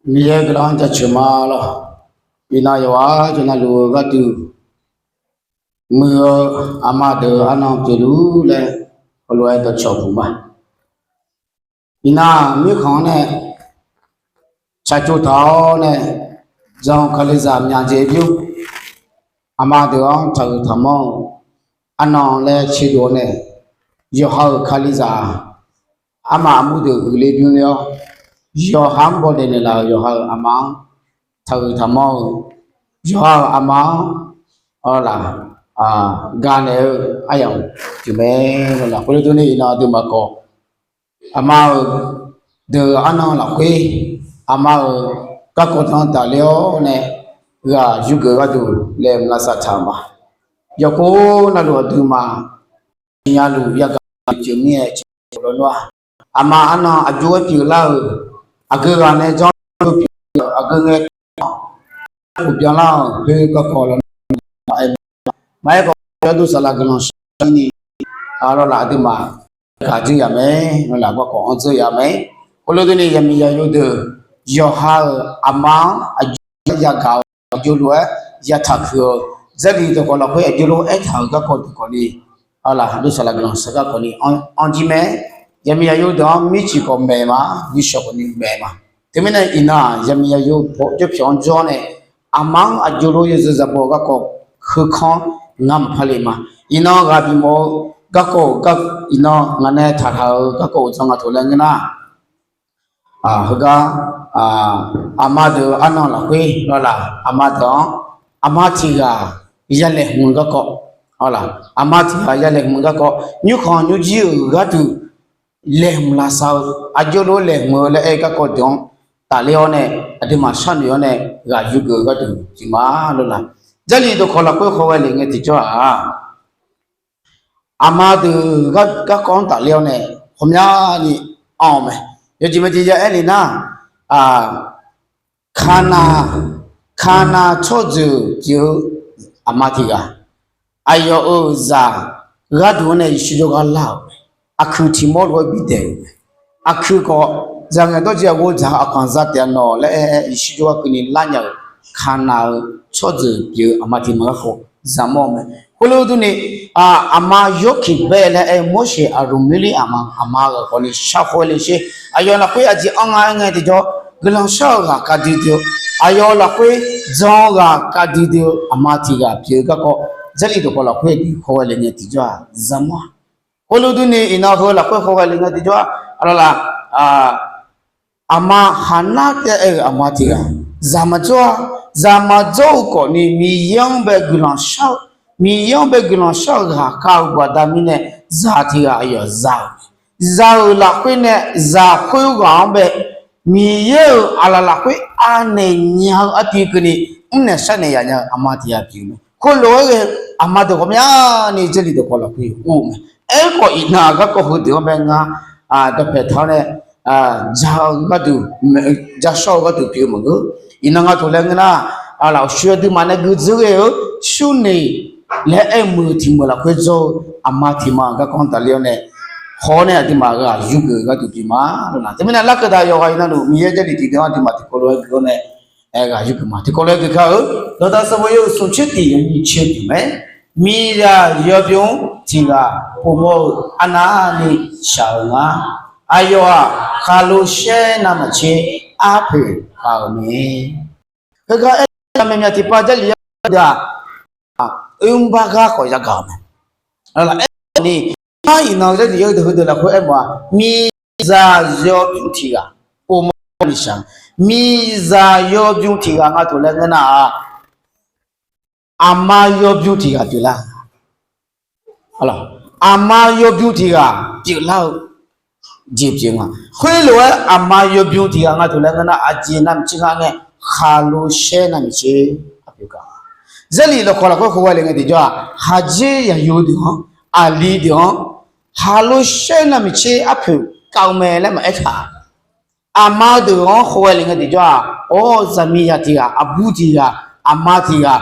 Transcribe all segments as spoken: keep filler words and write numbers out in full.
Miqyaer guiqlanq-anr jaceuq ma lor. Iqnan yawqghaq jawrnar luf-eu gharduq muiq-eu aqma deuq arnan pyeufluf laer heulof-aer dawqcawq puq ma. Iqnan mirkhanq-anr nae tsaqtsov taq-awr nae, jan-eu Kalizaq myaqdzaeq bymr, aqma deuq-anr taqhuiq taqmanr-eu arnan laer tserdov-awr nae, yawqha-euq Kalizaq armaf armur deuq huiqler bymr ler-awr, yawqha-anr bawdaef naeqlaf-euq yawqha-euq aqma-anr taqhuiq taqmanr-eu, yawqha-euq aqma-anr laf gaqnaeq-eu aryamq tiq mae lawq. Khoerlof durni iqnan aqduimaf khawf, aqma-euq deuq-euq arnan lafkhoer, aqma-euq garkawv dan-anr tafler-awr nae, ghaq yurgeuf gharduq laeqhmq lavsav taq-euq ma. Yawqkhof navluf aqduimaf nyaluf yagaq pyeuf mir-aer tiqkawv lawnmr-aq, aqma arnan aqjox-aer pyeuflar-euq, aqgeu ghaq nae janr pyeuf-eu aqgeu ngae, byanlar-euq khoer garkawv lawnmr-aq, maqaer khawf yawduq saqlaq guiqlanq shar ni, lawrlaf aqduimaf gaq dzeur ya mae, lawrlaf garkawv-anr dzeur ya mae. Khoerlof durni yaqmiq yaqyo deuq yawqha-euq aqma-anr aqjox-aer yagaq-eu, aqjox lof-aer yataq kuiq-eu, Jarlif dawqkawq lafkhoer aqjox lof-aer aertaq-euq garkawv deuq khawfni, lawrlaf aqduq saqlaq guiqlanq shar garkawvni anr jir mae. Yaqmiq yaqyo deuq-anr mirciq khawf maeq ma, mirshawq khawfni maeq ma. Teumirnae iqnan-aq, yaqmiq yaqyo paw jawrpyawq-anr jawr nae, aqma-anr aqjox lof yawzeu zaqbaw-eu garkawv heukanr ngar maqpar le ma. Iqnan ghaq bimawf-eu garkawv, iqnan ngaq nae taqtaq-euq garkawv uqdzan nga tof laer ngeur nar, heugar, aqma deuq-eu arnan lafkhoer lawrlaf aqma deuq-anr, aqma tiq ghaq yalaeqhmq-eu garkawv, lawrlaf aqma tiq ghaq yalaeqhmq-eu garkawv, nymrkhanq nymrjir-euq gharduq laeqhmq lavsav-eu, aqjox lof-aer laeqhmq-eu laer aer-eu garkawv deuq-anr tafler-awr nae, aqduimaf sharnoeq-awr nae ghaq yurgeuf-eu gharduq tiq ma lawrlaf. Jarlif dawqkawq lafkhoer khawghae lef ngae tiqjawr-aq, aqma deuq garkawv-anr tafler-awr nae ghawqmyani anr-eu mae. Yawjeq maeqjeq ya aer le nar, Kaqnaq, Kaqnaq tsawrjeuq pyeuf-eu aqma tiq ghaq, aqyawf-euq zaq gharduq-anr nae Yeqsur jawrgar lar-euq mae. Aqkuiq tiq mawr lof-aer bidaeq-euq mae. Aqkuiq khawf, zaqngaeq dawrjeq aqghov dzaq-eu aqkaq za taef-a nawq laer aer-aer Yeqsur jawrgar keuvni lar nya-euq Kaqnaq-eu tsawrjeuq pyeuf-eu aqma tiq ma garkawv zaqmawr-eu mae. Khoerlof durni, aqma Yorkiq bae laer aer-eu Morseq Aqloq Merli aqma, aqma ghaq khawfni shar khawghae le sher. Aqyawf lafkhoer aqjeq anr nga aer ngae tiqjawr, guiqlanq shar-eu ghaq kavdui dui-eu, aqyawf lafkhoer jan-eu ghaq kavdui dui-eu aqma tiq ghaq pyeuf-eu garkawv, Jarlif dawqkawq lafkhoer aqdui khawghae le ngae tiqjawr-aq zaqmawr-a. Khoerlof durni iqnan heu lafkhoer khawghae le ngae tiqjawr-aq, aqlawq laf, aqma Haqnar taef-aer aer-eu aqma tiq ghaq, zaq maqjawr-a. Zaq maqjawr-eu khawfni Miqyaer-anr bae guiqlanq shar-eu, Miqyaer-anr bae guiqlanq shar-eu ghaq kav-eu baqda mirnae, zaq tiq ghaq aqyawf za-euq, za-euq lafkhoer nae zaq khoerghaq-anr bae Miqyaer-euq aqlaf lafkhoer anaeq nya-eu artiv keuvni mrnaeq sharnaeq yaf nya-eu aqma tiq ghaq pyeuf-eu mae. Khoerlof-aer ghae-eu aqma deuq ghawqmyani Jarlif dawqkawq lafkhoer ur-eu mae. Aerkhawf iqnan-aq garkawv heudeuq-anr bae ngar dawqpaeq taq-awr nae ja-eu gharduq, jashawr-eu gharduq pyeuf-eu maqngeur. Iqnan nga tof laer ngeur nar, aqlaf uqshoe aqduimaf nae gui dzeur ghae-eu surni laer aer-eu muiq-eu tiq meuq lafkhoer jawr-eu aqma tiq ma-euq garkawv-anr tafler-awr nae, haw-awr nae aqduimaf ghaq yurgeuf-eu gharduq pyeuf ma lawq. Teumirnae larkeuv daq yawqghaq iqnan luf Miqyaer Jarlif tiqdeuq-anr aqduimaf tiqkawv lof-aer gui-awr nae, aer ghaq yurgeuf ma. Tiqkawv lof-aer gui kar-eu, Dawqdaq sanqbof yawhuiq smq tser tiq yawnyir tser pyeuf mae. Miqzaq yawbymr tiq ghaq povmawr-eu arnavni shaq-eu nga. Aqyawf-aq, khaqlo shaer navmaqtser arpoeq khav-euq mae. Heugar aer-eu myavmyav tiqpav Jarlif yar deuq-aq, oermr bar gar khawf yagaq-euq mae. Aer-awq ni, nar iqnan Jarlif yar deuq heudeuq lafkhoer aermawf-aq, miqzaq yawbymr tiq ghaq povmawr ni shaq. Miqzaq yawbymr tiq ghaq nga tof laer ngeur nar-aq, aqma yawbymr tiq ghaq pyeuflar. Aqma yawbymr tiq ghaq pyeuflar-eu jeq pyeuf nga. Khoerlof-aer aqma yawbymr tiq ghaq nga tof laer ngeur nar, aqjeq navmaqtser nga ngae, khaqlo shaer navmaqtser arpoeq khav. Jarlif dawqkawq lafkhoer khawghae le ngae tiqjawr-aq, khaqdzer yaqyo deuq-anr, aqli deuq-anr, khaqlo shaer navmaqtser arpoeq khav-eu mae laer maqaer taq. Aqma deuq-anr khawghae le ngae tiqjawr-aq, or, zaqmiqzaq tiq ghaq, aqbur tiq ghaq, aqma tiq ghaq,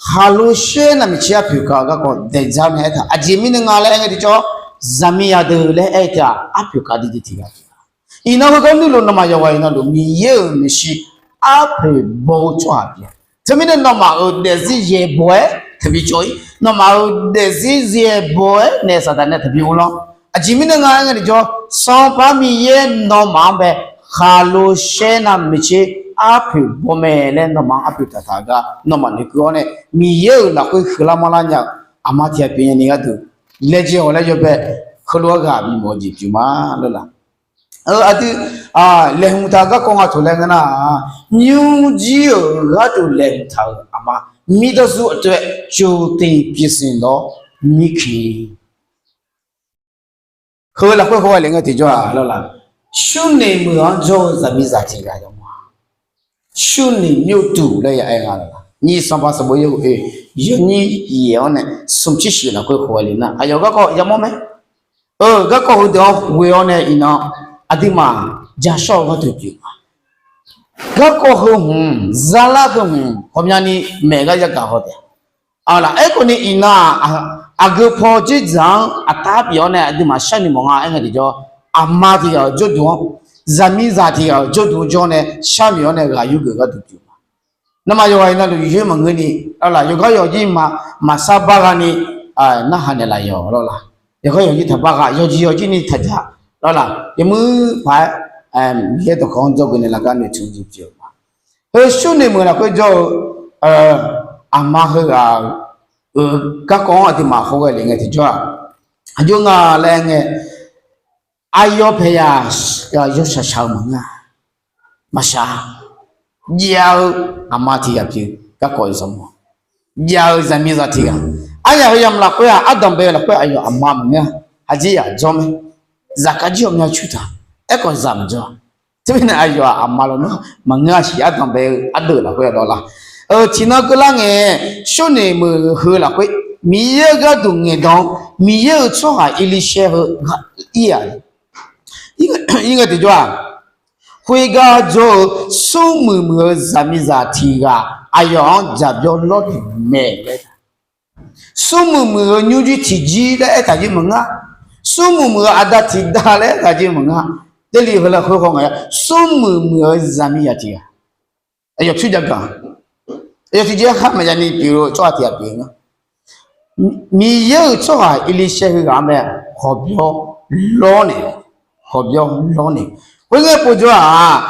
khaqlo shaer navmaqtser arpoeq khav-eu garkawv daeq dzar nae aer taq. Aqjeq mirnae nga laer aer ngae tiqjawr, zaqmiqzaq deuq laer aer-eu teu-aq, arpoeq khavdui dui tiq ghaq pyeuf-a. Iqnan heugar nuirlof nawmaf yawqghaq iqnan luf Miqyaer-euq maeqshi arpoeq baw-eu tsawrhaq pyeuf-a. Teumirnae nawmaf-euq daefzir yaeqbawq-aer taqbi cawv-ir, nawmaf-euq daefzir yaeqbawq-aer nae Saqdaq nae taqbi uvlanr. Aqjeq mirnae nga aer ngae tiqjawr, Sanqpaq Miqyaer nawmaf-anr bae khaqlo shaer navmaqtser arpoeq baw mae laer nawmaf-anr arpoeq taqtaq-eu gar nawmaf noeqkeuv-awr nae, Miqyaer-euq lafkhoer huiqlar manrlar nya-eu aqma tiq ghaq pyeuf nyani gharduq laejae-awq laer yawbae heulof-aer ghaq bimawf-eu jeq pyeuf ma lawr laq. Aqdui, laeqhmq taq-eu garkawv nga toq laer ngeur nar-aq, nymrjir-euq gharduq laeqhmq taq-euq aqma, mirdanr zur aqtov-aer ကြိုတင်ပြင်ဆင်သော မိခင်. Heu lafkhoer haw-aer le ngae tiqjawr-aq lawr laq, ရှုနေ meuq-anr jawr-eu zaqmiqzaq tiq ghaq yamawr-a. ရှုနေမြို့သူ laer ya aer nga lawr laq, nyiq sanqpaq sanqbof yaeq-eu oe, yawnyir yaeq-awr nae smq tser shif lafkhoer haw-aer le nar, aqyawf garkawv yamawr mae. Eu, garkawv heudeuq-anr ghoe-awr nae iqnan aqduimaf jashawr-eu gharduq pyeuf ma. Garkawv heu hmq, zarlar heu hmq, ghawqmyani maeq gar yagaq haw taef-a. Aqlaf aerkhawf ni iqnan-aq, aqgeu paw dzerdzaq-anr aqtar pyeuf-awr nae aqduimaf sharnoeq mawf nga aer ngae tiqjawr, aqma tiq ghaq-euq jawrduq-anr, zaqmiqzaq tiq ghaq-euq jawrduq jawr nae sharnoeq-awr nae ghaq yurgeuf gharduq pyeuf ma. Nawmaf yawqghaq iqnan luf yoer maqngeur ni, lawr laq, yawqgar yawqjir maqsar bar gha ni, narhaq naeqlaf yawq lawr laq, yawqgar yawqjir taqbar gha, yawqjeq yawqjir ni taqjaq lawr laq, yawmuiq paq-aer Miqyaer dawqkawq-anr dzawgeuf naeqlaf gar noeqtmq jeq pyeuf ma. Heu ရှုနေ meuq lafkhoer jawr-eu aqma heughaq-euq garkawv-anr aqduimaf hawghae le ngae tiqjawr-aq, aqjox nga laer ngae, aqyawf paeqyaq yawshaq shaq-eu maqngeur-a. Maqshaq-a. Jav-eu aqma tiq ghaq pyeuf garkawv-eu zanqmawr, jav-eu zaqmiqzaq tiq ghaq. Aryaq heu yamq lafkhoer-aq, ardanq bae-eu lafkhoer aqyawf aqma maqngeur-a. Haqjir yaq jawr mae. Zaqkhav jir ghawqmya cur taq. Aerkhawf zaq maqjawr. Teumirnae aqyawf-aq aqma lawnmr maqngeur-a siq, ardanq bae-eu ardeuv lafkhoer lawr laq. Tiqnan keuvlar ngae, ရှုနေ meuq heu lafkhoer Miqyaer-euq gharduq ngaeqdan-anr Miqyaer-euq tsawrhaq Erlirshaer heu ghaq ir-aq, ir ngae tiqjawr-aq, khoergar jawr-eu smrmuiq muiq-eu zaqmiqzaq tiq ghaq aqyawf-anr jaqbyawr lawr naeq mae laer. Smrmuiq muiq-eu nymrjir tiqjir laer aertaq jir maqngeur. Smrmuiq muiq-eu aqda tiqda laer aertaq jir maqngeur. Jarlif heu lafkhoer haw ngae-a, smrmuiq muiq-eu zaqmiqzaq tiq ghaq aqyawf pyur jagaq, aqyawf tiqjeq-aer khar maqya ni pyeuf-eu tsawrhaq tiq ghaq pyeuf nga. Miqyaer-euq tsawrhaq Erlirshaer heughaq-anr bae hawqbyawr lawr naeq, hawqbyawr lawr naeq. Khoerngae povjawr-aq,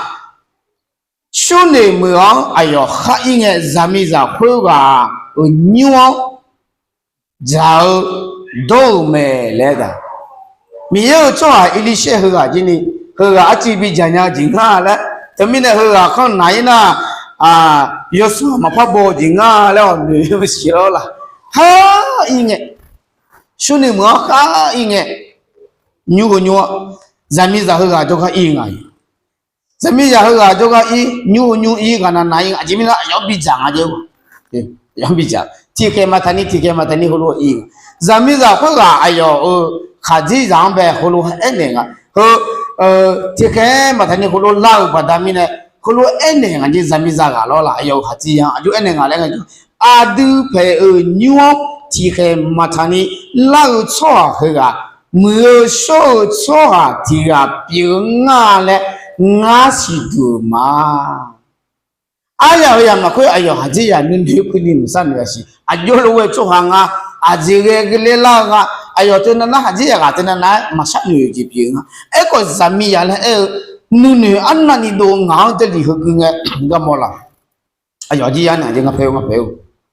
ရှုနေ meuq-anr aqyawf khar ir ngae, zaqmiqzaq khoerghaq-euq nymr-anr dzaq-eu dawr-euq mae laer aertaq. Miqyaer-euq tsawrhaq Erlirshaer heughaq jir ni, heughaq arciv bidzaq nya-eu jeq ngar laer, teumirnae heughaq kanr naq-ir nar, yawsanr maqpar baw-eu jeq ngar laer-awq noeq-eu siq-awr laq. Khar ir ngae, ရှုနေ meuq-anr khar ir ngae, nymr heu nymr-anr, zaqmiqzaq heughaq jawrgar ir nga. Zaqmiqzaq heughaq jawrgar ir, nymr heu nymr ir, ghaqnaq naq ir nga. Aqjeq mirnae aqyawf-anr bidzaq nga jeq-a. Aqyawf-anr bidzaq. Tiqkhaeq maqtaq ni, tiqkhaeq maqtaq ni heulof ir nga. Zaqmiqzaq khoerghaq aqyawf-euq khaqdzerzaq-anr bae heulof aernaeq nga. Heu tiqkhaeq maqtaq ni heulof lar-euq baqda mirnae, heulof aernaeq nga jeq, zaqmiqzaq ghaq lawr laq, aqyawf-euq khaqdzerzaq-anr aqjox aernaeq nga laer ngae, aqdui paeq-euq nymr-anr tiqkhaeq maqtaq ni lar-eu tsawrhaq heughaq, muiq-eu shawr-eu tsawrhaq tiq ghaq pyeuf-eu nga laer ngar siqduq-euq ma. Aryaq heu yamq lafkhoer aqyawf khaqdzerzaq nuinoeq-aer puini mqsar noeq-a siq. Aqjox lof-aer tsawrhaq nga, aqjeq ghae ghae ler lar-eu nga, aqyawf teunav nar khaqdzerzaq ghaq teunav nav-aer maqsar noeq-eu jeq pyeuf-eu nga. Aerkhawf zaqmiqzaq laer aer-eu nuinoeq arnavni dov-eu ngaq-anr Jarlif heu gui ngae garmawr laq. Aqyawf aqjeq ya nae aqjeq nga paeq-eu nga paeq-eu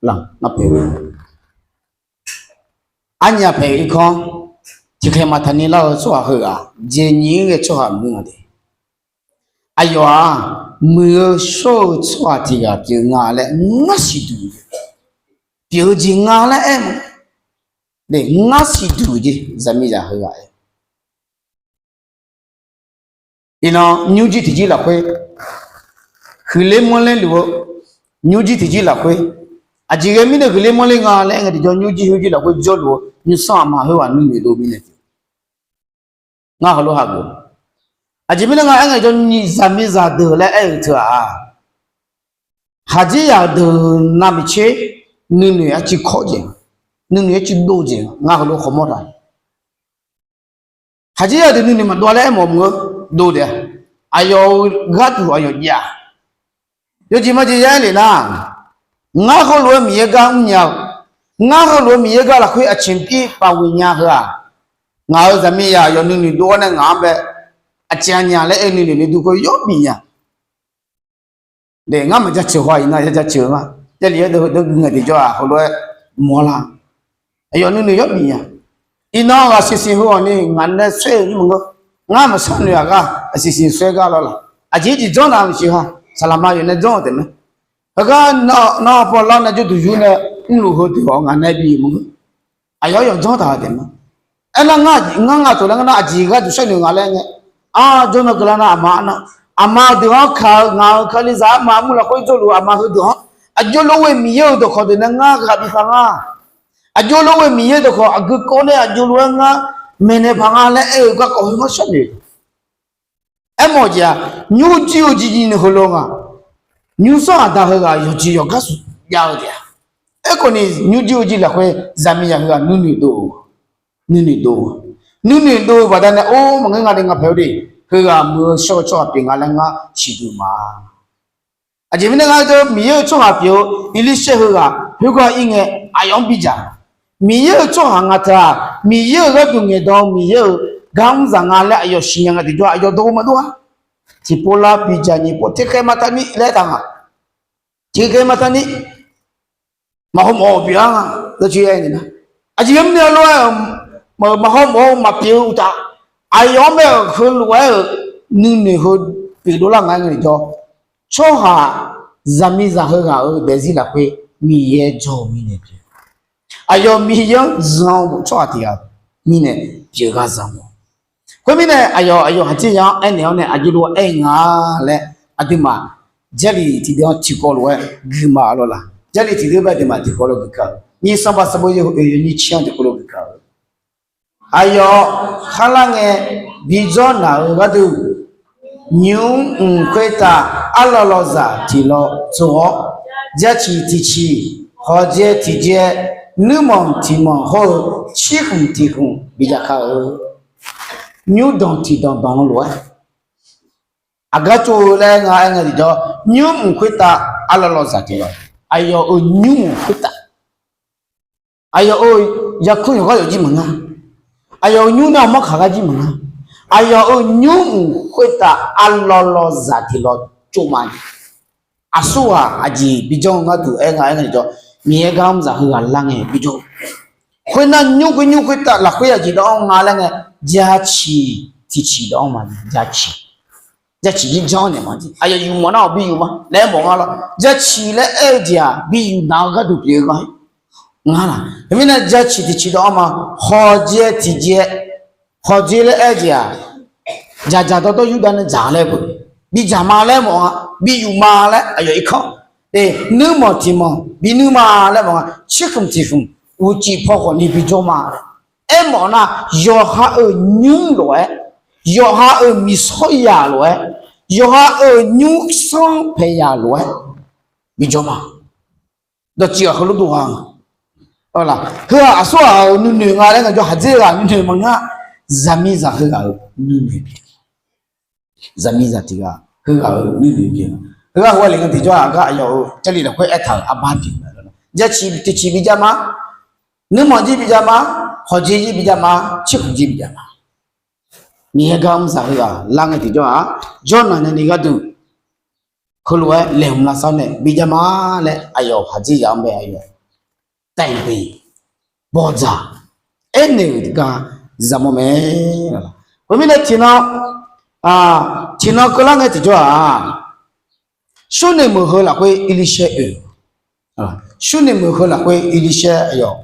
laq nga paeq-eu. Arnyaf paeq-eu irkanr, tiqkhaeq maqtaq ni lar-eu tsawrhaq heughaq jeq nyiq-ir ghae tsawrhaq maqngeur nga de. Aqyawf-aq muiq-eu shawr-eu tsawrhaq tiq ghaq pyeuf nga laer ngar siqduq, pyeuf-eu jeq nga laer aer ma. Ngar siqduq jeq zaqmiqzaq heughaq-aer Iqnan nymrjir tiqjir lafkhoer huiqler manrler luf-eu, nymrjir tiqjir lafkhoer aqjeq ghae mirnae huiqler manrler nga laer aer ngae tiqjawr, nymrjir khoerjir lafkhoer jawrluf-eu nymrsanr aqma heughaq nuinoeq dov mirnae ngar heulof hageuf. Aqjeq mirnae nga aer ngae tiqjawr, zaqmiqzaq deuq laer aer-eu teu-aq, haqjir yaq deuq navmaqtser nuinoeq arcuiv kawr jeq, nuinoeq arcuiv dov jeq ngar heulof khawmawr taq. Khaqdzerzaq deuq nuinoeq maqdov-a laer aermawf mq-eu dov taef-a. Aqyawf-euq gharduq aqyawf jav-a. Yawjeq majeq ya aer lef nar, ngar heulof-aer Miqyaer gar mrnya-eu, ngar heulof-aer Miqyaer gar lafkhoer aqcawq pir paq ghoe nya heu-aq, ngaq-euq zaqmiqzaq aqyawf nuinoeq dov-awr nae ngaq-anr bae aqcawq aqnyaf laer aer nuinoeq ni dur khoer yawbif nya. Ngar maqjaceuq haw-aq, iqnan ya jaceuq-eu ma. Jarlif-aer deuq deuq gui ngae tiqjawr-aq heulof-aer mawr lar. Aqyawf nuinoeq yawbif nya. Iqnan ghaq siqsiq heu-awq ni ngaq nae saer-eu nymr maqngeur. Ngar maqsar noeq-aq gar aqsiqsiq saer gar lawr laq. Aqjeq jeq janr naq maqsiq ha. Saqlaqma yawf nae janr-eu taef mae. Heugar nawr paw lar nae jawrduq yur nae mrluf heu deuq-awq ngaq nae bi-euq maqngeur. Aqyawf yawf janr taq-eu taef mae. Aernar ngar ngaq taq laer ngar nar aqjeq gharduq sharnoeq nga laer ngae, ar jawrnan keuvlar nar aqma arnar, aqma deuq-anr kaq-eu ngaq-euq Kalizaq arma armur lafkhoer jawrluf-eu aqma heudeuq-anr, aqjox lof-aer Miqyaer-euq dawqkawq deuq nae ngar ghaq bifpaq nga. Aqjox lof-aer Miqyaer-euq dawqkawq aqgeu kawv nae aqjox lof-aer ngar maeqnaeq paq nga laer aer-eu garkawv heu ngar sharnoeq Aermawf-eu jeq-aq, nymrjir-eu jirjir ni heulof nga. Nymrsanr aqda heughaq yawqjeq yawqgar smq jav-eu jeq-aq, aerkhawf ni nymrjir-eu jir lafkhoer zaqmiqzaq heughaq nuinoeq dov-eu, nuinoeq dov-eu, nuinoeq dov-eu baqdanae or maqngeur nga de nga paeq-eu de, heughaq muiq-eu shawr-eu tsawrhaq pyeuf nga laer ngar siqduq ma. Aqjeq mirnae ngar jawr Miqyaer-euq tsawrhaq pyeuf-eu Erlirsaer heughaq khoergar ir ngae aqyawf-anr bidzaq. Miqyaer-euq tsawrhaq nga teu-aq, Miqyaer-euq gharduq ngaeqdan-eu Miqyaer-euq gar mr zaq nga laer aqyawf siqnya nga tiqjawr aqyawf dov maqdov-a. Tiqpov lar bidzaq nyiq pov terkhaer maqtaq ni laer taq nga. Tiqkhaer maqtaq ni maqhaw mawf-awq pyeuf-a nga. Aqjeq mirnae lof-aer maqhaw mawf-eu maqpyeuf-eu uqtaf, aqyawf-anr bae-euq heulof-aer-euq nuinoeq heu pyeuf dovlar nga ngae jawr, tsawrhaq zaqmiqzaq heughaq-euq daefzir lafkhoer Miqyaer jawr-eu mirnae pyeuf. Aqyawf Miqyaer-anr zan-eu tsawrhaq tiq ghaq mirnae pyeuf ghaq zaq-awq. Khoermirnae aqyawf aqyawf haqjir ya-anr aernaeq-awr nae aqjox lof-aer aer nga laer aqduimaf Jarlif tiqdeuv-anr tiqkawv lof-aer guima lawr la. Jarlif tiqdeuv bae aqduimaf tiqkawv lof guikaq-eu, nyiq sanqpaq sanqbof yawhuiq oeq yawnyir tser-anr tiqkawv lof guikaq-eu, aqyawf kharlar ngae bijawr naq-euq gharduq, nymr mq khoertav arlawr lawzaq tiq lawr tsov-awr, jacir tiqcir, hawqjaer tiqjaer, nuirmanq tiqmanq hawr-eu, cirkhmq tiqkhmq bijav kar-eu. Nymrdanq tiqdanq danq-eu lof-aer, aqgar tsov-eu laer nga aer nga tiqjawr, nymr mq khoertav arlawr lawzaq tiq lawr, aqyawf-euq nymr mq khoertav, aqyawf-euq yarkmr yawqghaq yawqjir maqnga. Aqyawf-euq nymr nar-aq manrkaq gharjir maqnga. Aqyawf-euq nymr mq khoertav arlawr lawzaq tiq lawr tsov ma. Aqsurghaq aqjeq bijawr-eu gharduq aer nga aer nga tiqjawr, Miqyaer gar mr zaq heughaq lar ngae bijawr. Khoernar nymr khoer nymr khoertav lafkhoer aqjeq dawv-anr nga laer ngae, jacir tiqcir dawv-anr ma. Jacir jacir jir janr naeq ma. Aqyawf yufmawf nar-aq bi yuf ma laer mawf nga lawr. Jacir laer aer-eu jeq-aq bi yuf naq-eu gharduq pyeuf-eu gar nga laq. Khoermirnae jacir tiqcir dawv-anr ma. Hawqjaer tiqjaer, hawqjaer laer aer-eu jeq-aq, dzaqdzaq dawrdawr Yurdav nae dzaq laer beu, bidzaq ma laer mawf nga. Bi yuf ma laer aqyawf irkanr, nuirmanq tiqmanq binuir ma laer mawf nga. Cirkhmq tiqkhmq uqcif paw khawf ni bijawr ma. Aermawf nar, yawqha-euq nymr lof-aer, yawqha-euq miqsawr yaq lof-aer, yawqha-euq nymrsanr paeq yaq lof-aer bijawr ma. Dawqtsuif ghaq heulof dov ghaq-a. Heu-aq aqsurghaq-euq nuinoeq nga laer ngaq jawr haqdzer ghaq nuinoeq maqnga. Zaqmiqzaq heughaq-euq nuinoeq pyeuf. Zaqmiqzaq tiq ghaq heughaq-euq nuinoeq pyeuf. Heughaq heughaq lef nga tiqjawr-aq gar aqyawf-euq Jarlif lafkhoer aertaq-euq arbar pyeuf. Jacir tiqcir bijav ma. Nuirmanq jir bijav ma. Hawqjaer jir bijav ma. Cirkhmq jir bijav ma. Miqyaer gar mr zaq heughaq lar ngae tiqjawr-aq, jawrnaq nae ni gharduq heulof-aer laeqhmq lavsav nae bijav ma laer aqyawf haqdzer yaf-anr bae aqyawf taef-aer bawdzaq aernaeq-euq gar zaqmawr mae. Khoermirnae tiqnan, tiqnan keuvlar ngae tiqjawr-aq, Surnoeq meuq heu lafkhoer Erlirsaer oe. Surnoeq meuq heu lafkhoer Erlirsaer aqyawf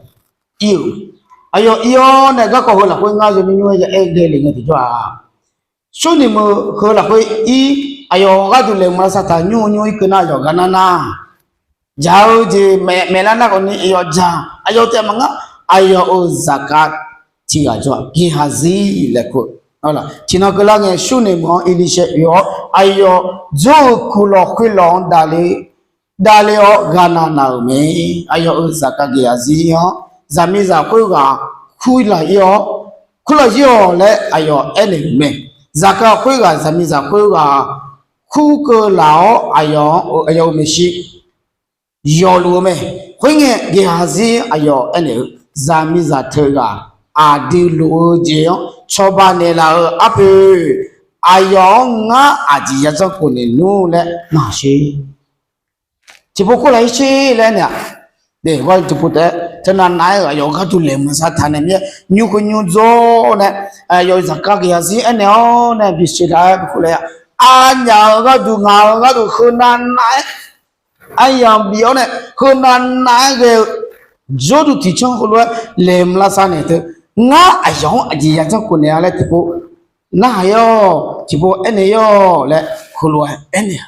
ir-eu, aqyawf ir-awr nae garkawv heu lafkhoer ngar yawnymr nymr-aer ya aer ghae le ngae tiqjawr-aq, Surnoeq meuq heu lafkhoer ir, aqyawf gharduq laeqhmq lavsav taq nymr-eu nymr irkeuv nar aqyawf gar nar nar, dzaq-eu jeq maeqlar nar khawf ni aqyawf dzaq, aqyawf taef maqngar, aqyawf-euq zaqkhav tiq ghaq jawr-aq Geqhaqzir laer kur. Tiqnan keuvlar ngae Surnoeq meuq-anr Erlirsaer oe-awr aqyawf jawr-eu kuv lawq khoer lawq-anr davle, davle-awr ghaqnaq naq-euq mae. Aqyawf-euq zaqkhav Geqhaqzir-anr zaqmiqzaq khoerghaq kurlaq ir-awr, Kurlaq zir-awq laer aqyawf aernaeq-euq mae. Zaqkhav khoerghaq, zaqmiqzaq khoerghaq, kurkeuv laf-awr aqyawf-anr, aqyawf-euq maeqshi yawfluf-eu mae. Khoerngae, Geqhaqzir aqyawf aernaeq-eu, zaqmiqzaq teughaq aqdui luf-eu jeq-anr cawba naeqlaf-euq arpoeq, aqyawf-anr ngar aqjeq yajanr khof naeq nmr laer narhaq sher. Tiqpov kurlaf-ir sher laer aernaeq-aq, de, gharduq tiqpov taef-aer teunav nav-aer-euq aqyawf gharduq laeqhmq lavsav taq naeq mir-aer, nymr khoer nymr dzawr nae, aqyawf-euq zaqkhav Geqhaqzir aernaeq-awr nae bisiq laf-aer bi kurlaf-ir-a. Aqnyaf-euq gharduq, ngaq-euq gharduq heunav nav-aer aryamq bif-awr nae, heunav nav-aer ghae-eu jawrduq tiqcanr heulof-aer laeqhmq lavsav naeq teu, ngar aqyawf-anr aqjeq yajanr khof naeq-a laer tiqpov narhaq-ir-awq, tiqpov aernaeq-ir-awq laer heulof-aer aernaeq-a.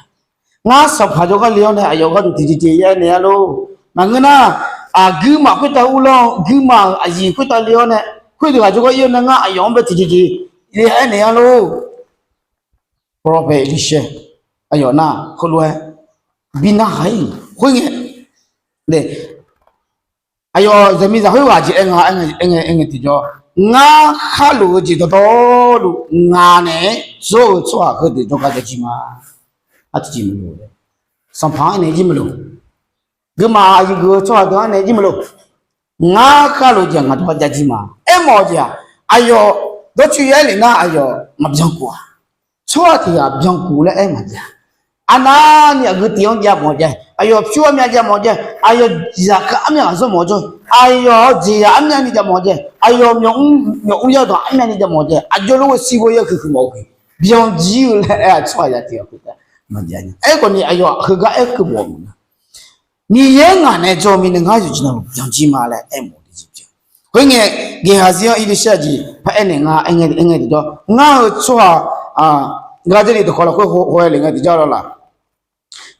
Ngar sanqpaq jawrgar le-awr nae aqyawf gharduq tiqjeqjeq ya aernaeq-a lor. Maqngeur nar, aqguirmaf khoertav uvlanr-eu guirmaf-euq aqyuif khoertav le-awr nae, khoerdeuq ghaq jawrgar ir-awr nae ngar aqyawf-anr bae tiqjeqjeq ya aernaeq-a lor. Prophet Elisha aqyawf nar heulof-aer bi narhaq-ir-euq khoerngae, aqyawf zaqmiqzaq khoerghaq jeq aer nga, aer ngae tiqjawr, ngar khar luf-eu jeq dawqtawvluf ngaq naeq-aer dzawr-eu tsawrhaq heudeuq jawrgar jajir ma. Aqjeq maqloq, sanqpaq-anr naeq jir maqloq, guirmaf aqyuif geuf-eu tsawrhaq deuq-anr naeq jir maqloq. Ngar khar luf-eu jeq ngaq dawqgar jajir ma. Aermawf-eu jeq-aq, aqyawf dawrcoeni aer lef nar aqyawf maqbyankuf-a. Tsawrhaq tiq ghaq byankuf laer aer maqjav. Arnavni aqgeu tiq-anr jav mawf jav, aqyawf pyur armyav jav mawf jav, aqyawf zaqkhav armyav ghaq zanr mawf jawr, aqyawf-euq jeqzaq armyavni jav mawf jav, aqyawf myawqmr yawdawq armyavni jav mawf jav, aqjox lof-aer shirbo yaer huiq huiq mawf-eu huiq byanjir-eu laer aer-aq, tsawrhaq ya tiq ghaq khoertav maqjav nya. Aerkhawfni aqyawf heugar aer keuv mawf-eu maqngeur. Miqyaer ngaq nae jawr-eu mirnae ngar yawqjeq navluf byanjir ma laer aermawf-eu jeq pyeuf. Khoerngae, Geqhaqzir-anr Irshaer jeq paraer naeq nga aer ngae tiqjawr, ngar-eu tsawrhaq gar Jarlif dawqkawq lafkhoer haw-aer le ngae tiqjawr lawr laq.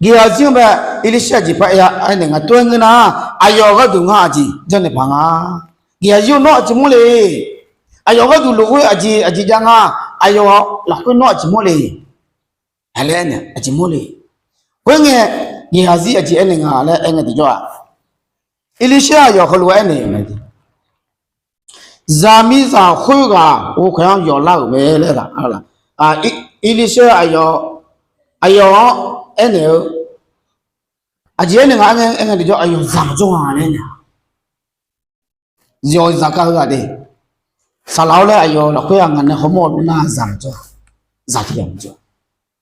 Geqhaqzir-anr bae Irshaer jeq paraer aer naeq nga tov-aer ngeur nar, aqyawf gharduq ngar aqjeq janrnaeq paq nga. Geqhaqzir-or, nawr aqjeq mawr le. Aqyawf gharduq lof-aer aqjeq aqjeq jav nga. Aqyawf lafkhoer nawr aqjeq mawr le. Aqlaer nae aqjeq mawr le. Khoerngae, Geqhaqzir aqjeq aernaeq nga laer aer ngae tiqjawr-aq, Irshaer aqyawf heulof-aer aernaeq-eu mae. Zaqmiqzaq khoerghaq ghovkhaeq-anr yawflar-euq mae laer, Irshaer aqyawf, aqyawf-anr aernaeq-eu, aqjeq aernaeq nga aer ngae tiqjawr, aqyawf zaq maqjawr nga laer aernaeq-a. Yawf zaqkhav heughaq de, saqlaq-awr laer aqyawf lafkhoer-aq ngaq nae hawmawr-eu nar zaq maqjawr, zaq tiq ghaq maqjawr.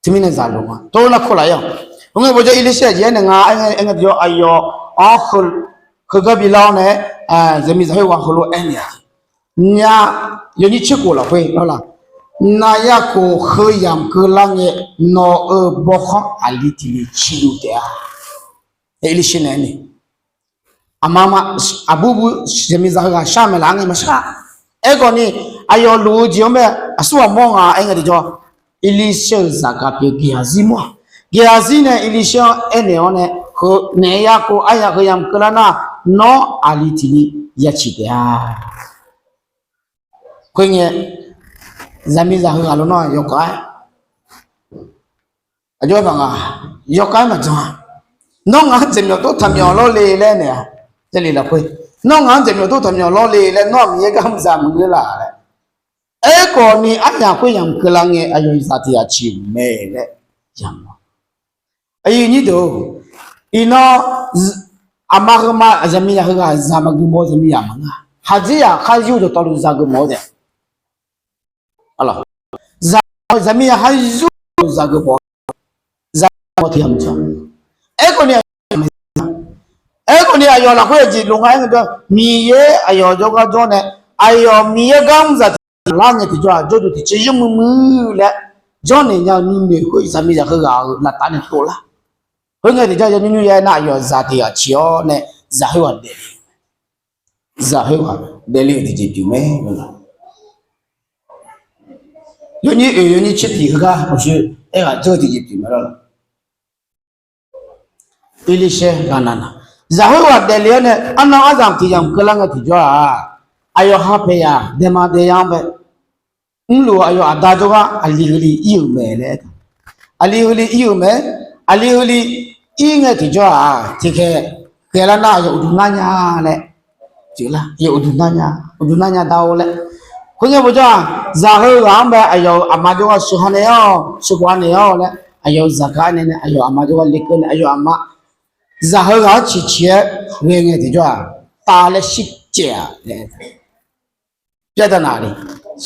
Teumirnae zaq loq nga. Tov nar kawlaf-ir-awq. Khoerngae bawjawr Irshaer jeq aernaeq nga aer ngae tiqjawr, aqyawf-anr heugar bilar-awr nae, zaqmiqzaq khoerghaq heulof-aer aernaeq-a. Nya, yawnyir tserkhof lafkhoer lawr laq. Naqyaq khof heu yamq keuvlar ngae, nawq-euq bawkhanr aqli tiq li ciqluf taef-a. Irshaer nae aernaeq Aqma ma, aqbur bur zaqmiqzaq heughaq shar maeqlaf-anr ngae maqshar. Aerkhawfni, aqyawf luf-eu jeq-anr bae aqsur ghaq mawr nga aer ngae tiqjawr, Irshaer-euq zaqkhav pyeuf Geqhaqzir mawr-aq, Geqhaqzir nae Irshaer-anr aernaeq-awr nae, heu naeq-aer yarkov aryaq heu yamq keuvlar nar, nawr aqli tiq li ya ciq taef-a. Khoerngae, zaqmiqzaq heughaq lof nawr yawkhav-aer aqjox-aer paq nga, yawkhav-aer maqjan-a. Nawr ngaq-anr jeq myawf tov taq myawf lawr le laer naeq-a. Jarlif lafkhoer, nawr ngaq-anr jeq myawf tov taq myawf lawr le laer, nawr-aq Miqyaer gar mr zaq maqngeur laf laer. Aerkhawfni aryaq khoer yamq keuvlar ngae aqyawf-euq zaq tiq ghaq ciq-euq mae laer yamq-awq. Aqyuif nyir deuq-or, iqnan aqma heuma zaqmiqzaq heughaq zaq maqgeuf mawf-eu zaqmiqzaq maqngeur-a. Khaqdzerzaq kharyur dawqtawvluf zaq geuf mawf-eu taef. Zaq, zaqmiqzaq kharyur dawqtawvluf zaq geuf mawf-eu, zaq mawf tiq ghaq maqjan. Aerkhawfni, aerkhawfni aqyawf lafkhoer aqjeq lof nga aer ngae, Miqyaer aqyawf jawrgar jawr nae, aqyawf Miqyaer gar mr zaq tiq ghaq lar ngae tiqjawr-aq, jawrduq tiqjeq yawmuiq muiq laer janrnaeq nya-eu nuinoeq khoer zaqmiqzaq heughaq-euq lavtav nae tovlar. Khoerngae tiqjawr yaw nymr nymr yaer nar, aqyawf zaq tiq ghaq ciq-awr nae, zaq khoerghaq daefle-eu, zaq khoerghaq daefle-euq tiqjeq pyeuf mae. Yawnyir oeq yawnyir tser tiq heugar uqshoe aerghaq dzeur-eu tiqjeq pyeuf mae lawr. Irshaer ghaqnaq na, zaq khoerghaq daefle-awr nae arnan arzamq tiq yamq keuvlar ngae tiqjawr-aq, aqyawf ha paeq yaq daema daeya-anr bae mrluf-eu aqyawf aqda jawrgar aqli heuli ir-euq mae laer aer-a. Aqli heuli ir-euq mae. Aqli heuli ir ngae tiqjawr-aq, tiqkhaeq khaeqlar nar aqyawf uqduq nar nya laer, uqduq nar nya, uqduq nar nya da-or laer. Khoerngae bawjawr-aq, zaqheu ghaq-anr bae aqyawf-euq aqma jawrgar sheuqha naeq-awr sheuqha naeq-awr laer aqyawf-euq zaqkhav nae nae aqyawf aqma jawrgar lekeuv nae aqyawf aqma zaqheu ghaq-anr ciqciq-aer ghae ngae tiqjawr-aq, taf laer shircaev-a laer, pyaerdanav le,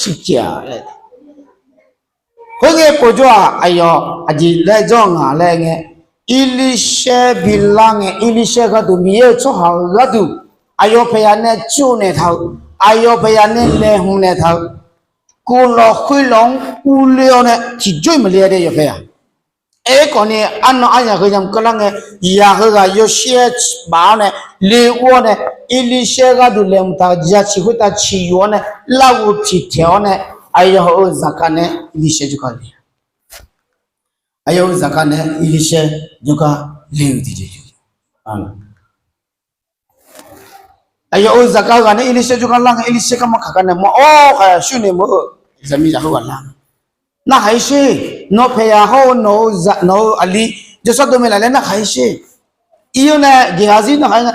shircaev-a laer. Khoerngae povjawr-aq, aqyawf aqjeq laer jawr ngaq laer ngae, Erlirsaer bilar ngae, Erlirsaer gharduq Miqyaer-euq tsawrhaq-euq gharduq aqyawf paeqyaq nae tsov naeq taq-euq, aqyawf paeqyaq nae laeqhmq naeq taq-euq, kuvlawq khoerlawq-anr urler-awr nae tiqjawr-iq maqle-a de yawf paeqyaq. Aerkhawf ni, arnan aryaq heu yamq keuvlar ngae, yaq heughaq yawshir-aer baf-awr nae, le ur-awr nae, Erlirsaer gharduq laeqhmq taq-euq jaciq khoertav ciqyof-awr nae, larghov tiqtaeq-awr nae, aqyawf-euq zaqkhav nae Erlirsaer jawrgar le. Aqyawf-euq zaqkhav nae Erlirsaer jawrgar le-eu tiqjeq. Aqyawf-euq zaqkhav ghaq nae Erlirsaer jawrgar lar ngae, Erlirsaer garma kaq gar nae mawr-awr khaq shuir nae mawr-eu zaqmiqzaq heughaq lar. Narhaq-ir sher. Nawq paeqyaq hawr-eu nawq-eu aqli jawrshar dov mae laf laer narhaq-ir sher. Ir-awr nae Geqhaqzir narhaq-ir nae,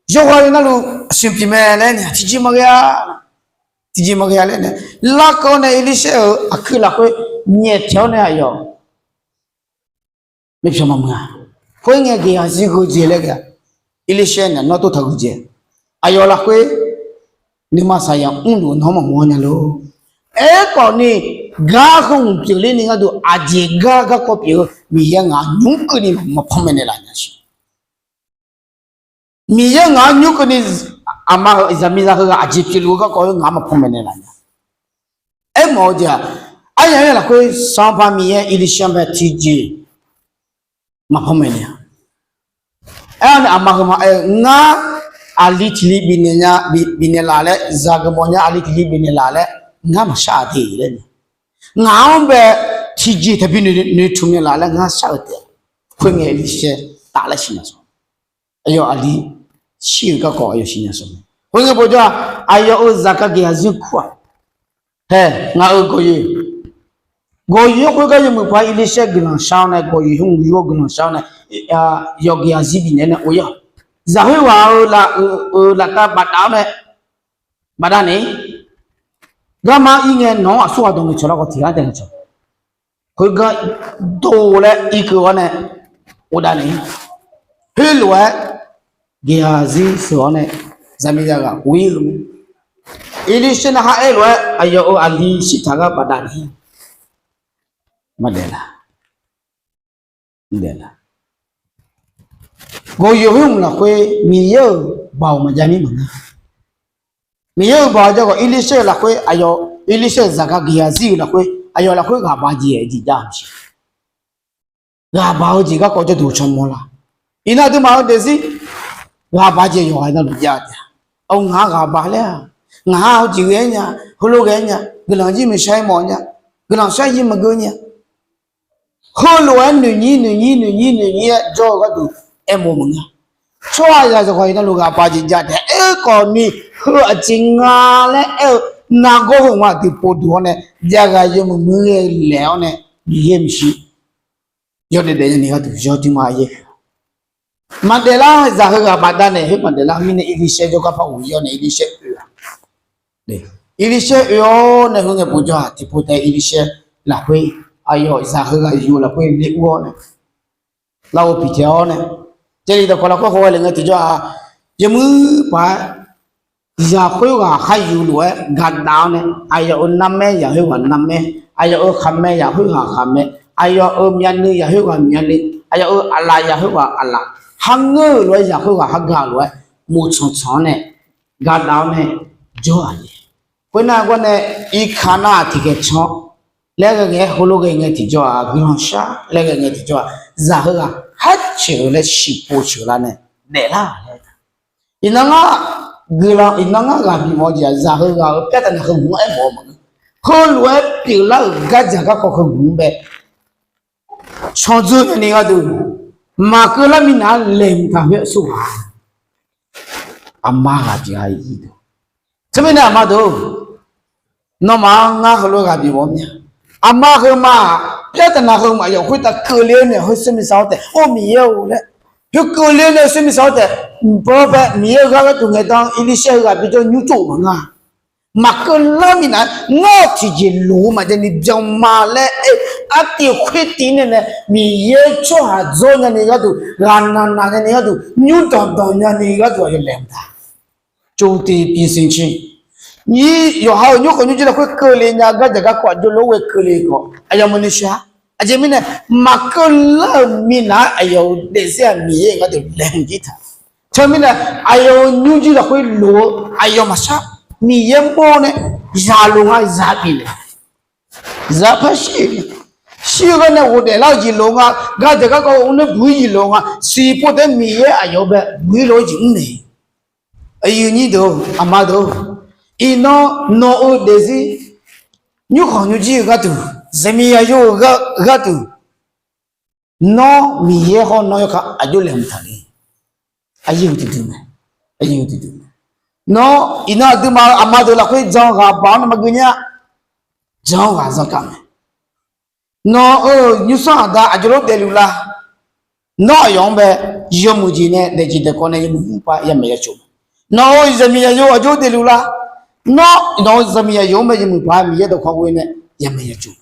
yawqghaq-eu navluf siqpyeuf mae laer nae tiqjeq maqghae-a. Tiqjeq maqghae-a laer nae, larkeuv-awr nae Erlirsaer-euq aqkuir lafkhoer nyaeftaeq-awr nae aqyawf mepyawq maqmuiq-a. Khoerngae Geqhaqzir gheudzae laer ghae-a. Erlirsaer nae nawr tov taq gheudzae. Aqyawf lafkhoer nuima saqyaq mrluf nawr maqmawr nya lor. Aerkhawf ni, gar heu hmq pyeufler ni gharduq aqjeq gar garkawv pyeuf-eu Miqyaer ngaq nymr keuvni maqpanmaeq naeqlaf nya siq. Miqyaer ngaq-anr nymr keuvni aqma heu zaqmiqzaq heughaq aqjeq pyeufluf-eu garkawv-eu ngaq-anr maqpanmaeq naeqlaf nya. Aermawf-eu jeq-aq, aryaq-aer lafkhoer Sanqpaq Miqyaer Erlirsaer-anr bae tiqjeq maqpanmaeq naeq-a. Aer-awr nae aqma heuma aer-eu, ngar aqli tiqli bifnaeq nya, bifnaeq laf laer, zaqgeuf mawf nya aqli tiqli bifnaeq laf laer ngar maqshar-a de laer, ngaq-anr bae tiqjeq taqbi noeqtmq naeqlaf laer ngar shar-eu taef-a. Khoerngae Erlirsaer taf laer siqnya sawr. Aqyawf aqli shir-euq garkawv aqyawf siqnya sawr mae. Khoerngae bawjawr-aq, aqyawf-euq zaqkhav Geqhaqzir kur-aq, hae, ngaq-euq gawqyoeq, gawqyoeq-anr khoergar yawmuiq paq-aer Erlirsaer guiqlanq shar-awr nae, gawqyoeq hmq yur-awr guiqlanq shar-awr nae, yawf Geqhaqzir bifnaeq nae or-ir-awq. Zaqhoer ghaq-euq laftav bafdav-awr nae bafdav naeq-ir. Garma ir ngae nawq-anr aqsur ghaq dawq ngaeqcawq larkhawf tiq ghaq taef ngaeqcawq. Khoergar dov laer irkeuv-awr nae ghofdav naeq-ir. Khoerlof-aer Geqhaqzir sheuq-awr nae zaqmiqzaq ghaq ghof-ir-eu mae. Erlirsaer narhaq aer lof-aer aqyawf-euq aqli shirtaq gar bafdav naeq-ir. Maqdaef la. Gawqyoeq khoer hmq lafkhoer Miqyaer-euq baoq maqjav mir maqngeur. Miqyaer-euq baoq-a jawrkhawf Erlirsaer-euq lafkhoer aqyawf, Erlirsaer-euq zaqkhav Geqhaqzir-euq lafkhoer aqyawf lafkhoer ghaq baq jeq-aer jeq jav-eu mae. Ghaq baq-eu jeq garkawv jawrduq caw mawr la. Iqnan aqduimaf-eu daefzir ghaq baq jeq yawqghaq navluf jav taef-a. Awr ngaq-anr ghaq baq laer-aq, ngaq-anr heujeq ghae-aer nya, heulof ghae-aer nya, guiqlanq jir maeqshar-aer mawf nya, guiqlanq shar jir maqgeur nya. Heulof-aer noeqnyir noeqnyir noeqnyir noeqnyir-aer jawr-eu gharduq aermawf maqngeur. Tsawrhaqzaq yawqghaq navluf ghaq baq jeq jav taef-a. Aerkhawf ni heu aqjeq nga laer aer-eu nargawr heu ma aqdui povduq-awr nae javghaq yawmuiq muiq ghae laef-awr nae Miqyaer maeqshi yawdaef daef nyani gharduq yawduima yaer. Maqdaef lar zaq heughaq bafdav naeq khoer maqdaef lar mirnae Erlirsaer jawrgar par ghof-ir-awr nae Erlirsaer oe-a. Erlirsaer oe-awr nae heu ngae povjawr-aq tiqpov taef Erlirsaer lafkhoer aqyawf zaq heughaq yuf lafkhoer le ur-awr nae larghov piqtaeq-awr nae, Jarlif dawqkawq lafkhoer haw ghae le ngae tiqjawr-aq, yawmuiq paq-aer zaq khoerghaq khar yuf lof-aer gaqdav-awr nae, aqyawf-euq narmaer zaq khoerghaq narmaer, aqyawf-euq khaqmae zaq khoerghaq khaqmae, aqyawf-euq myavnuiv zaq khoerghaq myavnuiv, aqyawf-euq aqlaf zaq khoerghaq aqlaf, kharngeur-euq lof-aer zaq khoerghaq khargaq lof-aer moqtsanq tsanq-awr nae gaqdav-awr nae jawr-aq le. Khoernar gawr nae irkar nar-aq tiqkhaeq can laer ghae ngae-aer heulof ghae ngae tiqjawr-aq guiqlanq shar laer ghae ngae tiqjawr-aq zaq heughaq kharcoeq-eu laer shiqpov coeq lar nae daeflar laer. Iqnan ngar guiqlanq iqnan ngar ghaq bimawf-eu jeq-aq zaq heughaq-euq pyartaq naq heu hmq-anr aermawf-eu maqngeur. Heulof-aer pyeuflar-euq gardzaq garkawv heu hmq-anr bae candzeur nyani gharduq maqkeuv lar minav-anr laeqhmq taq khoer aqsurghaq aqma ghaq jeq-a ir deuq. Teumirnae aqma deuq, nawmaf-anr ngar heulof-aer ghaq bimawf-eu mir-a. Aqma heuma-aq pyartaq naq heu maqyawf khoertav keuvle-awr nae heu sar miqsar-awr taef or Miqyaer-or laer, heu keuvle-awr nae heu sar miqsar-awr taef, bawr bae Miqyaer-eu gar gharduq ngaeqdan Erlirsaer heughaq bijawr nymr tsov maqngeur-a. Maqkeuv lar minav-aer ngar-awq tiqjeq loq-eu maqjav ni byanma laer aer-eu, artiv khoertiv nae nae Miqyaer tsawrhaq dzawr nyani gharduq, ghaqnaq naq nyani gharduq, nymrdanq danq nyani gharduq aqyawf laeqhmq taq. Jovdeq bisiq cir, nyi yawqha-euq nymrkhanq nymrjir lafkhoer keuvle nya-eu gardzaq garkawv aqjox lof-aer ghae keuvle khawf aqyawf maqnoeq shaq-a. Aqjeq mirnae, maqkeuv lar-euq minav-aer aqyawf-euq daefzir-aq Miqyaer-euq gharduq laeqhmq jir taq. Teumirnae, aqyawf-euq nymrjir lafkhoer loq-eu aqyawf maqshar, Miqyaer mawr nae zaqloq nga zaq bif naeq, zaq par shir, shir-eu gar nae ghofdaef lar-eu jeq loq nga, gardzaq garkawv-eu nae buq-ir jeq loq nga siqpov taef-aer Miqyaer aqyawf-anr bae buq-ir lof-aer jeq mr naeq. Aqyuif nyir deuq-or, aqma deuq-or, iqnan nawq-euq daefzir, nymrkhanq nymrjir-eu gharduq, zaqmiqzaq yo-eu gharduq, nawr Miqyaer hawr nawr yawkhav aqjox laeqhmq taq le. Aqyuif tiqdui mae, aqyuif tiqdui mae. Nawr iqnan aqduimaf-euq aqma deuq lafkhoer jan ghaq baq-awr nae maqgeuf nya. Jan-awr ghaq zanrkaf mae. Nawq-euq nymrsanr aqda aqjox lof daefluf lar. Nawr aqyawf-anr bae yawmuiq jeq nae daefjeq daefkawv nae yawmuiq mrpar yamaeq ya cof. Nawq-euq zaqmiqzaq yo aqjox daefluf lar. Nawr nawq-euq zaqmiqzaq yo-anr bae yawmuiq paq Miqyaer dawqkawq ghoe nae yamaeq ya cof.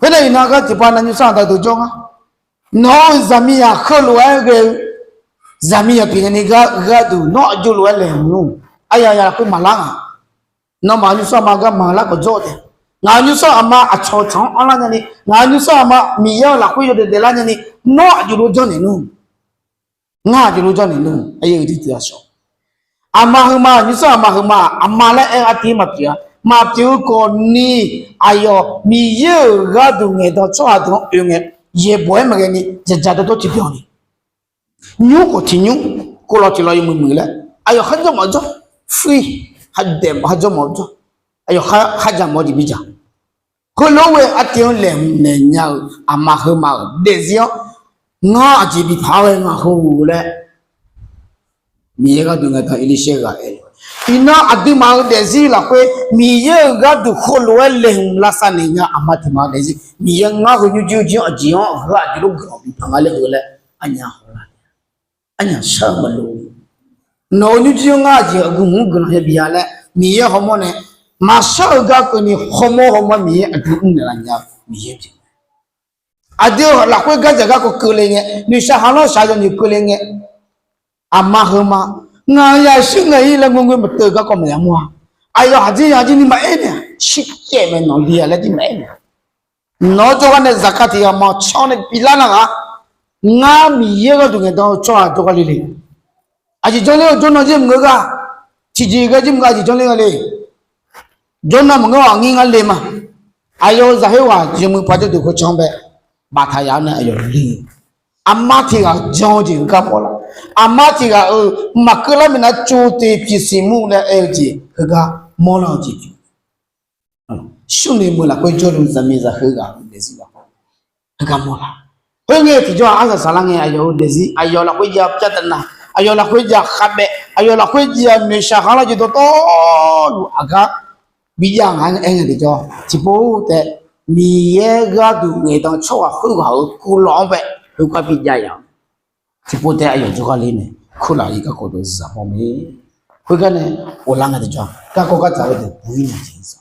Khoernar iqnan gar tiqpav nav nymrsanr aqda deuq jawr nga. Nawq-euq zaqmiqzaq heulof-aer ghae-eu zaqmiqzaq pyeuf nyani gharduq nawr aqjox lof-aer laeqhmq nmr. Aqyawf aqyawf lafkhoer maqlar nga. Nawmaf-euq nymrsanr aqma gar maqlar khawf jawr-eu taef. Ngaq-euq nymrsanr aqma aqcawq tsaq-anr anrlar nyani, ngaq-euq nymrsanr aqma Miqyaer-euq lafkhoer yawdaef daeflar nyani, nawr aqjox lof janrnaeq nmr. Ngar aqjox lof janrnaeq nmr. Aqyuif tiqdui aqshawq, aqma heuma nymrsanr aqma heuma aqma laer aer-eu artiv maqpyeuf-a. Maqpyeuf-eu khawfni, aqyawf Miqyaer-euq gharduq ngaeqdan tsawrhaq deuq-anr oe ngae, yaeqbawq-aer maqghae ni dzaqdzaq dawrdawr tiqbyan ni, nymr khawf tiq nymr, kov lawq tiq lawq yawmuiq muiq laer, aqyawf kharjan mawf jawr, fui, kharjan mawf jawr, aqyawf kharjan mawf-eu jeq bidzaq. Heulof-aer ghae artiv-anr laeqhmq naeq nya-eu aqma heuma-euq daefzir-anr, ngar aqjeq bipaq-aer ghae nga heu laer, Miqyaer gharduq ngaeqdan Erlirsaer ghaq aer-eu, iqnan aqduimaf-euq daefzir lafkhoer Miqyaer-euq gharduq heulof-aer laeqhmq lavsav naeq nya aqma tiq ma-eu daefzir, Miqyaer ngar heu nymrjir jir-anr aqjeq-anr heu aqjeq lof guiqlanq bipaq nga laer heu laer, arnyaf hawlar, arnyaf shar-eu maqloq. Nawq-euq nymrjir-anr ngar aqjeq aqgeu mq-anr guiqlanq yabif-a laer Miqyaer hawmawr nae maqshar-eu gar keuvni hawmawr hawmawr Miqyaer aqdui mrnaeq laf nya-eu Miqyaer pyeuf. Aqdui-euq lafkhoer gardzaq garkawv keuvle ngae, noeqshaq khanqlanr shaq yawnoeq keuvle ngae, aqma heuma, ngaq-euq yaqshuir ngae-ir laer ngoerngoer maqteuv garkawv maqya mawr-a. Aqyawf haqjir yaqjir ni maqaer naeq-a, shircaev mae nawq li-a laer jir maqaer naeq-a. Nawq-anr jawrgar nae zaqkhav tiq ghaq maqcaw nae bilar nar ghaq, ngar Miqyaer gharduq ngaeqdan-eu tsawrhaq jawrgar le le. Aqjeq janr ler-eu jawrnan jir mq-eu gar, tiqjeq ghae jir mq-eu gar aqjeq janr ler nga le. Jawrnan maqngeur-aq ngir ngar le ma. Aqyawf-euq zaqkhav ghaq yawmuiq paq jawrduq khoercan bae baftaq yaf-awr nae aqyawf le. Aqma tiq ghaq jan-eu jeq heugar mawrlar. Aqma tiq ghaq-euq maqkeuv lar minav tsov te pyeuf siq mur laer aer-eu jeq heugar mawrlar-eu jeq pyeuf. Surnoeq meuq lafkhoer jawrluf zaqmiqzaq heughaq-euq daefzir lafkhoer heugar mawrlar. Khoerngae tiqjawr-aq arsaq saqlar ngae aqyawf-euq daefzir aqyawf lafkhoer jav pyar taf nav, aqyawf lafkhoer jav khavbaef, aqyawf lafkhoer jav noeqshaq khanqlanr jeq dawqtawvluf aqgar bijav nga aer ngae tiqjawr tiqpov taef, Miqyaer gharduq ngaeqdan tsawrhaq khoerghaq-euq kuvlawq-anr bae heugar bijav ya-awq. Tiqpov taef aqyawf jawrgar ler nae kurlaf-ir garkawv deuq zaq mawr mae. Khoergar nae ghoflar ngae tiqjawr garkawv gardzaq-eu deuq buq-ir nya jeq za.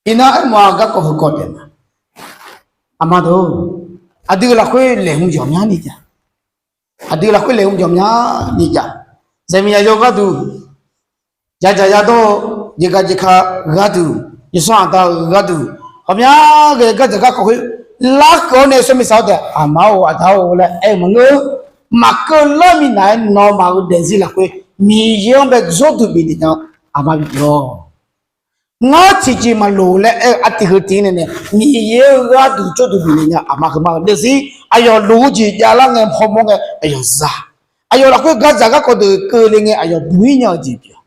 Iqnan aermawf-a garkawv heukawv taef ma. Aqma deuq, aqdui lafkhoer laeqhmq jawq myani jav. Aqdui lafkhoer laeqhmq jawq myani jav. Zaqmiqzaq yaw gharduq, yadzaq yadawr-eu jeqgaq jeqka gharduq, yawsanr aqda-eu gharduq, ghawqmya ghae gardzaq garkawv khoer larkeuv-awr nae yawsanr miqsaq-awr taef aqma-or aqda-or laer aer-eu maqngeur. Maqkeuv lar minav-aer nawmaf-euq daefzir lafkhoer Miqyaer-anr bae jawrduq bifnaeq nya-eu aqma bipyeuf-awq. Ngar tiqjeq maqloq laer aer-eu artiv heu tiv nae nae Miqyaer-eu gharduq jawrduq bifnaeq nya aqma heuma-eu daefzir aqyawf loq-eu jeq javlar ngae hawmawr ngae aqyawf za. Aqyawf lafkhoer gardzaq garkawv deuq keuvle ngae aqyawf buq-ir nya-eu jeq pyeuf.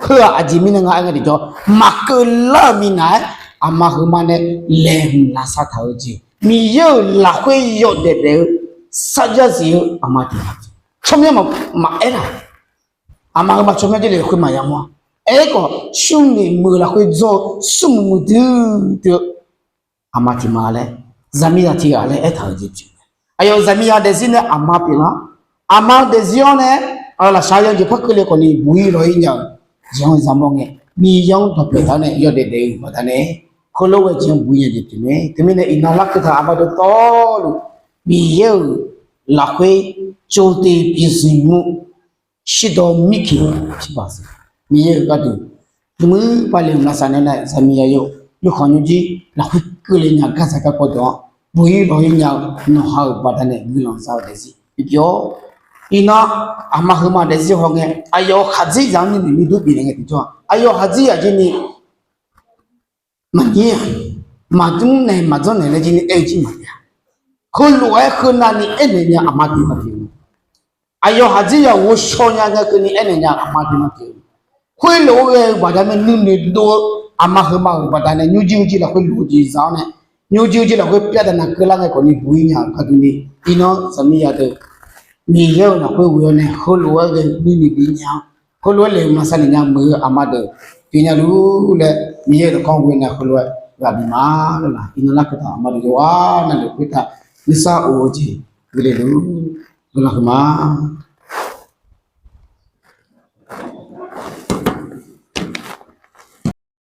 Heu-aq aqjeq mirnae nga aer ngae tiqjawr maqkeuv lar-euq minav-aer aqma heuma nae laeqhmq lavsav taq-eu jeq Miqyaer-euq lafkhoer yawdaef daef-eu sarjax zif-eu aqma tiq ghaq tsawrmyanr maqaer laf. Aqma heuma tsawrmyanr jir le khoer maqya mawr-a. Aerkhawf surnoeq meuq lafkhoer dzawr-eu smrmuiq muiqdui dui-eu aqma tiq ma laer, zaqmiqzaq tiq ghaq laer aertaq-euq jeq pyeuf. Aqyawf zaqmiqzaq daefzir nae aqma pyeuflar. Aqma daefzir-awr nae lafsawq yawjeq par keuvle khawfni buq-ir law-ir nya-eu jeq-anr zaqmawr ngae, Miqyaer-anr dawqpaeq taq-awr nae yawdaef daef-eu baqdanae, heulof-aer jeq-anr buq-ir nya jeq pyeuf mae. Teumirnae iqnan larkeuv taq aqma dawqtawvluf, Miqyaer-euq lafkhoer tsovtev pyeufzmq nmr, shirdaw mirkeq-eu tiqpaq, Miqyaer-euq gharduq, teumirpar le mqlavsav nae nar, zaqmiqyaq yawkhanq nymrjir lafkhoer keuvle nya-eu gardzaq garkawv deuq-anr buq-ir lawq-ir nya-eu nawqha-euq baqdanae guiqlanq za-eu daefzir pyeuf-awr, iqnan aqma heuma daefzir hawngae aqyawf-euq khaqdzerzaq-anr nuinoeq nuidur bifnaeq ngae tiqjawr-aq, aqyawf khaqdzerzaq jir ni maqnyir-aq, maqdmr naeq maqdzanr naeq laer jir ni aer-eu jir maqjav-a. Heulof-aer heunav ni aernaeq nya aqma deuq-anr pyeuf-eu, aqyawf khaqdzerzaq ghovshaw nya ngae keuvni aernaeq nya aqma deuq-anr pyeuf-eu, khoerlof-aer ghae-eu baqdanae nuinoeq dov-eu aqma heuma-euq baqdanae nymrjir-eu jir lafkhoer lof-eu jeq za-awr nae, nymrjir-eu jir lafkhoer pyar daqnav keuvlar ngae khawfni buq-ir nya-euq gharduq ni, iqnan zaqmiqyaq deuq Miqyaer-euq lafkhoer ghoe-awr nae heulof-aer ghae nuinoeq bif nya-awr, heulof-aer laeqhmq lavsav naeq nya meuq-eu aqma deuq pyeuf nya luf laer Miqyaer-euq dawqkawq ghoe nae heulof-aer ghaq bif ma lawr laq. Iqnan larkeuv taq aqma deuq yawqghaq navluf khoertav nuisar of-eu jeq guiqle luf-ur, guiqlanq huiqma.